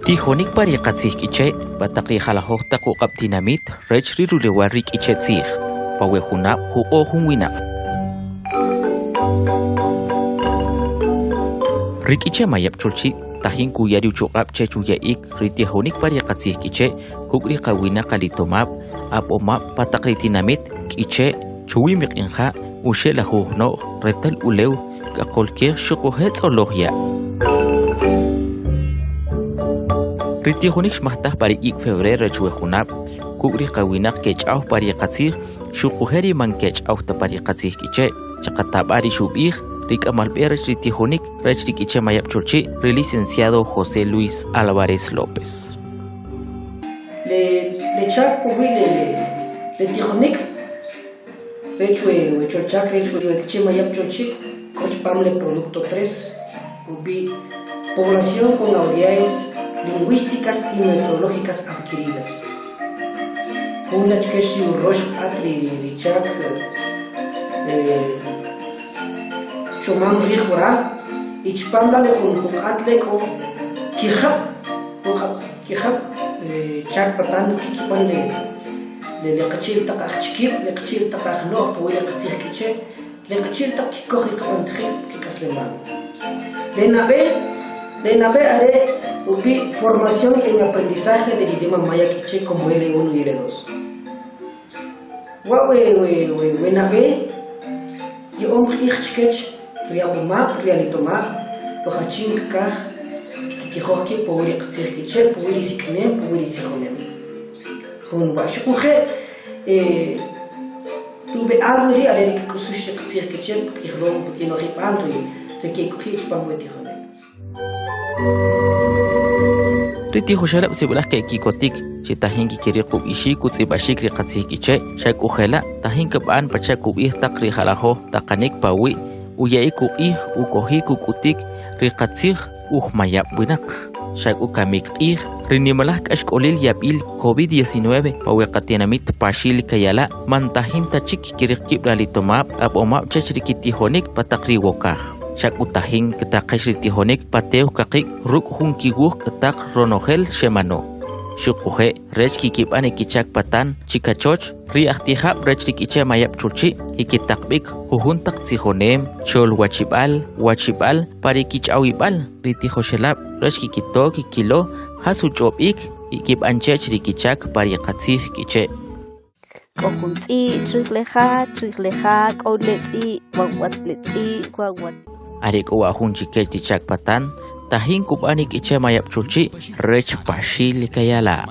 Tijonik pa ri qatzij K'iche' pa taq ri jalajoj taq uq'ab' tinamit rech ri rulewal ri K'iche' tzij, pa we junab' juq'o' jun winaq. Ri K'iche' Mayab' Cholchi' tajin kuya ri uchuq'ab' chech uya'ik ri tijonik pa ri qatzij K'iche' kuk' ri qawinaq alitomab', ab'omab' pa taq ri tinamit K'iche' Chuwi Miq'inja', uxe' Lajuj No'j, Retal Ulew, K'aqolkej xuquje' tz'oloj ya'. Ri tijonik xmajtaj pa ri ik' febrero rech we junab', kuk' ri qawinaq kech'aw pa ri qatzij xuquje' ri man kech'aw ta pa ri qatzij K'iche'. Chaqatab'a ri xub'ij ri k'amal b'e rech ri tijonik rech ri K'iche' Mayab' Cholchi', ri licenciado José Luis Álvarez López. Le le chak puwi' le le tijonik Rech we cholchak rech we K'iche' Mayab' Cholchi' k'o chupam le Producto 3, ub'i' Población con habilidades lingüísticas y metodológicas adquiridas. Jun la chkech ri urox q'at ri chak chomam rij waral y chupam la' le jun q'at le' k'o kijab' kijab' chak patan kikib'an le Le qachi'l taq ajchikib', le qachi'l taq ajno'j puwi' le qatzij K'iche', le qachi'l taq kkikoj ri qab'antajik pa kik'aslemal. Le nab'e, le nab'e are ub'i' Formación en aprendizaje del idioma maya K'iche' como L1 y L2. Wa' we we we nab'e ya'om q'ij chkech ri ab'omab', ri alitomab', lo jachin kkaj kkitijoj kib' puwi' ri qatzij K'iche', puwi' ri sik'inem, puwi' ri tzijonem. Jun wa' xuquje' ri ub'e'al weri' are ri kk'usux ri qatzij K'iche' pa kijolom pa kinojib'al ri kek'oji' chupam we tijonik. Ri tijoxelab' sib'alaj ke'kikotik che tajin kkiriq ub'ixik utz'ib'axik ri qatzij K'iche', xa k'u jela' tajin kb'an pacha' kub'ij taq ri jalajoj taqanik pawi' uya'ik uq'ij ukojik uk'utik ri qatzij uj mayab' winaq. Xa k'u kamik q'ij, ri nimalaj k'axk'olil yab'il COVID-19 pa we qatinamit Paxil Kayala' man tajin ta chik kkiriq kib' ralitomab' ab'omab' chech ri kitijonik pa taq ri wokaj. Xa k'u tajin ktaqex ri tijonik pa tew kaqiq' ruk' jun kiwuj ktaq ronojel xemano. Xuquje' rech kikib'an kichak patan chi kachoch Ri ajtijab' rech ri K'iche' Mayab' Chulchi' kkitaq b'ik jujun taq tzijonem, cholwachib'al, wachib'al pa ri kich'awib'al ri tijoxelab' rech kkito kkilo jas uch'ob'ik kkib'an chech ri kichak pa ri qatzij K'iche'. K'o jun tz'i' chrij le ja, chrij le ja k'o le tz'i', wawat le tz'i', wawat. Are k'u wa' jun chi kech ri chak patan tajin kub'an ri K'iche' Mayab' Chulchi' rech Paxil Kayala'.